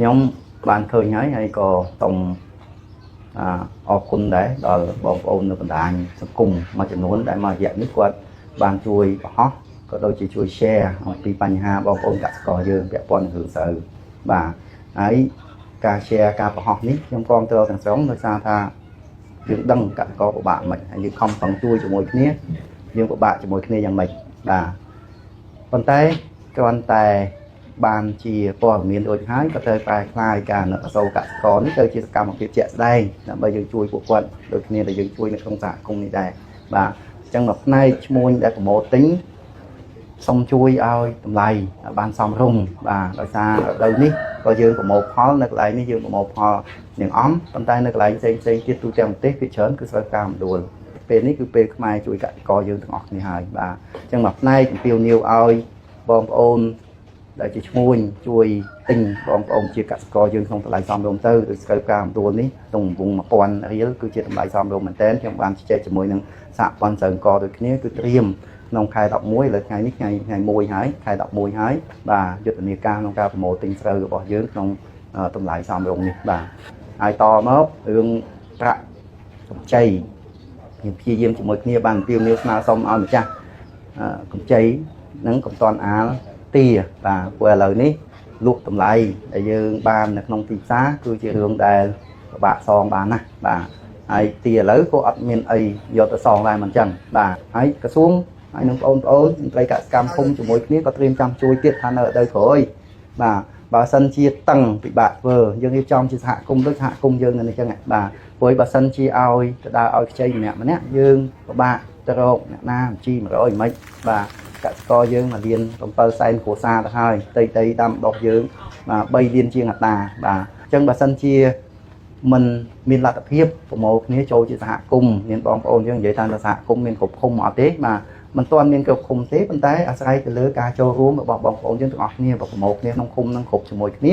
ខ្ញុំបានឃើញហើយហើយក៏សូមអរគុណដែរដល់បងប្អូននៅបណ្ដាញសង្គមមួយចំនួនដែលមករយៈនេះគាត់បានជួយបង្ហោះក៏ដូចជាជួយ share អំពីបញ្ហាបងប្អូនកសិករយើងពាក់ព័ន្ធនឹងរឿងស្រូវបាទហើយការ share ការបង្ហោះនេះខ្ញុំគាំទ្រទាំងស្រុងដោយសារថាយើងដឹងកសិករពិបាកមិនហើយយើងខំប្រឹងជួយជាមួយគ្នាយើងពិបាកជាមួយគ្នាយ៉ាងម៉េចបាទប៉ុន្តែគ្រាន់តែបានជាព័ត៌មានរួចហើយក៏ត្រូវប្រែក្លាយការអាណិតអាសូរកសិករនេះទៅជាសកម្មភាពជាក់ស្ដែងដើម្បីយើងជួយពួកគាត់ដូចគ្នាដែលយើងជួយនៅក្នុងសហគមន៍នេះដែរបាទអញ្ចឹងមួយផ្នែកឈ្មួញដែលប្រមូលទិញសូមជួយឲ្យតម្លៃបានសមរម្យបាទដោយសាររដូវនេះក៏យើងប្រមូលផលនៅកន្លែងនេះយើងប្រមូលផលនឹងអំប៉ុន្តែនៅកន្លែងផ្សេងផ្សេងទៀតទូទាំងប្រទេសភាគច្រើនគឺស្រូវផ្កាមដួលពេលនេះគឺពេលខ្មែរជួយកសិករយើងទាំងអស់គ្នាហើយបាទអញ្ចឹងមួយផ្នែកអំពាវនាវឲ្យបងប្អូន ដែលជាឈ្មួញជួយទិញបងប្អូនជាកសិករយើងក្នុងតម្លៃសមរម្យទៅដោយស្រូវផ្កាអំដួលនេះក្នុងវង1000រៀលគឺជាតម្លៃសមរម្យមែនទែនខ្ញុំបានជជែកជាមួយនឹងសហព័ន្ធស្រូវអង្គដូចគ្នាគឺត្រៀមក្នុងខែ11លើថ្ងៃនេះថ្ងៃថ្ងៃ1ហើយខែ11ហើយបាទយុទ្ធនាការក្នុងការប្រមូលទិញស្រូវរបស់យើងក្នុងតម្លៃសមរម្យនេះបាទហើយតមករឿងប្រាក់កម្ចីយើងព្យាយាមជាមួយគ្នាបានអំពាវនាវស្នើសុំឲ្យម្ចាស់កម្ចីនិងកំតនអាលទាបាទព្រោះឥឡូវនេះលក់តម្លៃដែលយើងបាននៅក្នុងទីផ្សារគឺជារឿងដែលពិបាកសងបានណាស់បាទហើយទាឥឡូវក៏អត់មានអីយកទៅសងដែរមិនចឹងបាទហើយក្រសួងហើយនឹងបងប្អូនមន្ត្រីកសិកម្មភូមិជាមួយគ្នាក៏ត្រៀមចាំជួយទៀតថានៅរដូវក្រោយបាទបើសិនជាតឹងពិបាកធ្វើយើងរៀបចំជាសហគមន៍ដូចសហគមន៍យើងនៅនេះចឹងបាទព្រោះបើសិនជាឲ្យទៅដើរឲ្យខ្ចីម្នាក់ម្នាក់យើងពិបាកទៅរកអ្នកណាបញ្ជី100មិនបាទកសិករយើងមួយលាន7សែនគ្រួសារទៅហើយដីដីដាំដុះយើងបាទ3លានជាងអត្តាបាទអញ្ចឹងបើសិនជាมันមានលទ្ធភាពប្រមូលគ្នាចូលជាសហគមន៍មានបងប្អូនយើងនិយាយថានៅសហគមន៍មានគ្រប់ឃុំអត់ទេបាទមិនទាន់មានគ្រប់ឃុំទេប៉ុន្តែអាស្រ័យទៅលើការចូលរួមរបស់បងប្អូនយើងទាំងអស់គ្នាប្រមូលគ្នាក្នុងឃុំនឹងគ្រប់ជាមួយគ្នា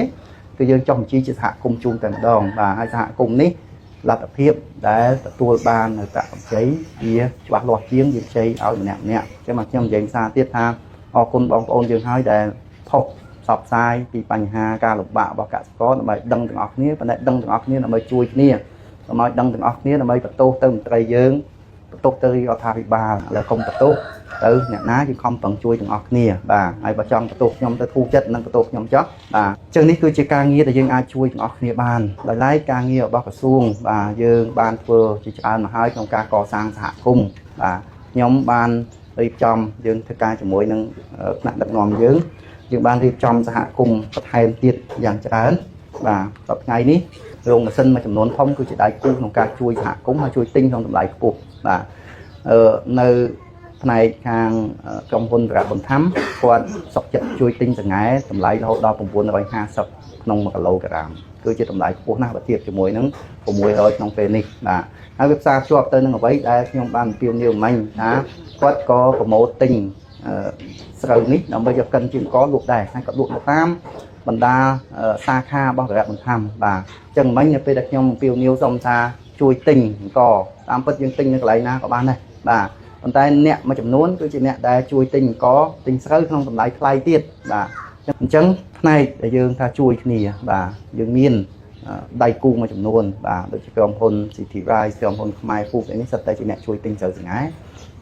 គឺយើងចុះបញ្ជីជាសហគមន៍ជូនតែម្ដងបាទហើយសហគមន៍នេះលទ្ធភាពដែលទទួលបាននៅប្រាក់កម្ចីវាច្បាស់លាស់ជាងយើងខ្ចីឲ្យម្នាក់ម្នាក់អញ្ចឹងមកខ្ញុំនិយាយសារទៀតថាអរគុណបងប្អូនយើងហើយដែលផុសផ្សព្វផ្សាយពីបញ្ហាការលំបាករបស់កសិករដើម្បីដឹងទាំងអស់គ្នាប៉ុន្តែដឹងទាំងអស់គ្នាដើម្បីជួយគ្នាដើម្បីដឹងទាំងអស់គ្នាដើម្បីបន្ទោសទៅមន្ត្រីយើងបន្ទោសទៅរដ្ឋាភិបាលឥឡូវកុំបន្ទោសទៅអ្នកណាយើងខំប្រឹងជួយទាំងអស់គ្នាបាទហើយបើចង់បន្ទោសខ្ញុំទៅធូរចិត្តនិងបន្ទោសខ្ញុំចោះបាទអញ្ចឹងនេះគឺជាការងារដែលយើងអាចជួយទាំងអស់គ្នាបានដោយឡែកការងាររបស់ក្រសួងបាទយើងបានធ្វើជាច្រើនមកហើយក្នុងការកសាងសហគមន៍បាទខ្ញុំបានរៀបចំយើងធ្វើការជាមួយនឹងថ្នាក់ដឹកនាំយើងយើងបានរៀបចំសហគមន៍បន្ថែមទៀតយ៉ាងច្រើនបាទដល់ថ្ងៃនេះរោងម៉ាស៊ីនមួយចំនួនធំគឺជាដៃគូក្នុងការជួយសហគមន៍ហើយជួយទិញក្នុងតម្លៃខ្ពស់បាទអឺនៅផ្នែកខាងក្រុមហ៊ុនរៈបន្ថំគាត់សុខចិត្តជួយទិញសង្ហែតម្លៃរហូតដល់950ក្នុង1គីឡូក្រាមគឺជាតម្លៃខ្ពស់ណាស់បើធៀបជាមួយនឹង600ក្នុងពេលនេះបាទហើយវាផ្សារភ្ជាប់ទៅនឹងអ្វីដែលខ្ញុំបានអំពាវនាវមិញថាគាត់ក៏ប្រមូលទិញស្រូវនេះដើម្បីយកកិនជាអង្គលក់ដែរហើយក៏លក់ទៅតាមបណ្ដាសាខារបស់រៈបន្ថំបាទអញ្ចឹងមិញនៅពេលដែលខ្ញុំអំពាវនាវសុំថាជួយទិញអង្គតាមពិតយើងទិញនៅកន្លែងណាក៏បានដែរបាទប៉ុន្តែអ្នកមួយចំនួនគឺជាអ្នកដែលជួយទិញអង្គទិញស្រូវក្នុងតម្លៃថ្លៃទៀតបាទអញ្ចឹងផ្នែកដែលយើងថាជួយគ្នាបាទយើងមានដៃគូមួយចំនួនបាទដូចជាក្រុមហ៊ុន City Rice ក្រុមហ៊ុនខ្មែរ Food នេះសុទ្ធតែជាអ្នកជួយទិញស្រូវសង្ហែ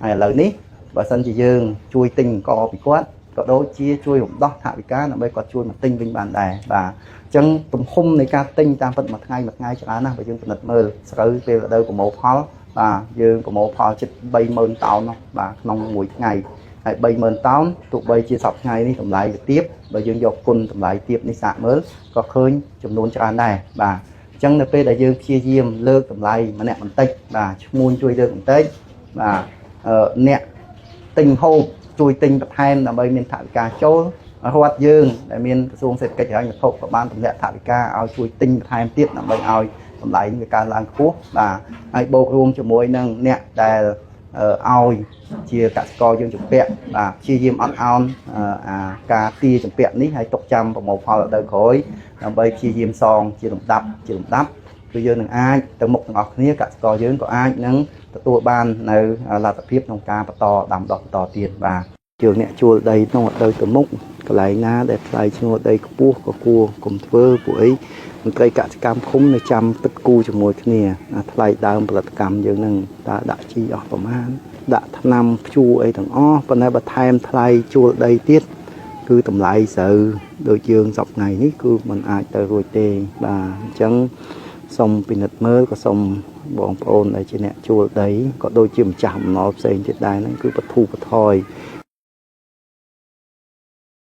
ហើយឥឡូវនេះបើសិនជាយើងជួយទិញអង្គពីគាត់ក៏ដូចជាជួយរំដោះថវិកាដើម្បីគាត់ជួយមកទិញវិញបានដែរបាទអញ្ចឹងទំហំនៃការទិញតាមពិតមួយថ្ងៃមួយថ្ងៃច្រើនណាស់បើយើងពិនិត្យមើលស្រូវពេលរដូវប្រមូលផលបាទយើងប្រមូលផលជិត30000តោននោះបាទក្នុងមួយថ្ងៃហើយ30000តោនទោះបីជាសប្តាហ៍ថ្ងៃនេះតម្លៃវាទាបបើយើងយកគុណតម្លៃទាបនេះសាកមើលក៏ឃើញចំនួនច្រើនដែរបាទអញ្ចឹងនៅពេលដែលយើងព្យាយាមលើកតម្លៃម្នាក់បន្តិចបាទឈ្មួញជួយលើកបន្តិចបាទអ្នកទិញហូបជួយទិញបន្ថែមដើម្បីមានថវិកាចូលរដ្ឋយើងដែលមានក្រសួងសេដ្ឋកិច្ចហិរញ្ញវត្ថុក៏បានទម្លាក់ថវិកាឲ្យជួយទិញបន្ថែមទៀតដើម្បីឲ្យតម្លៃវាកើនឡើងខ្ពស់បាទហើយបូករួមជាមួយនឹងអ្នកដែលឲ្យជាកសិករយើងជំពាក់បាទព្យាយាមអត់ឱនអាការទាជំពាក់នេះហើយទុកចាំប្រមូលផលរដូវក្រោយដើម្បីព្យាយាមសងជាលំដាប់ជាលំដាប់គឺយើងនឹងអាចទៅមុខទាំងអស់គ្នាកសិករយើងក៏អាចនឹងទទួលបាននៅលទ្ធភាពក្នុងការបន្តដាំដុះបន្តទៀតបាទជើងអ្នកជួលដីក្នុងរដូវទៅមុខ កន្លែងណាដែលថ្លៃឈ្នួលដីខ្ពស់ក៏គួរកុំធ្វើពួកអីមន្ត្រីកសិកម្មឃុំនៅចាំគិតគូរជាមួយគ្នាអាថ្លៃដើមផលិតកម្មយើងនឹងតើដាក់ជីអស់ប្រមាណដាក់ថ្នាំព្យួរអីទាំងអស់ប៉ុន្តែបើថែមថ្លៃជួលដីទៀតគឺតម្លៃស្រូវដូចយើងសប្តាហ៍ថ្ងៃនេះគឺมันអាចទៅរួចទេបាទអញ្ចឹងសូមពិនិត្យមើលក៏សូមបងប្អូនដែលជាអ្នកជួលដីក៏ដូចជាម្ចាស់បំណុលផ្សេងទៀតដែរហ្នឹងគឺបធូរបថយ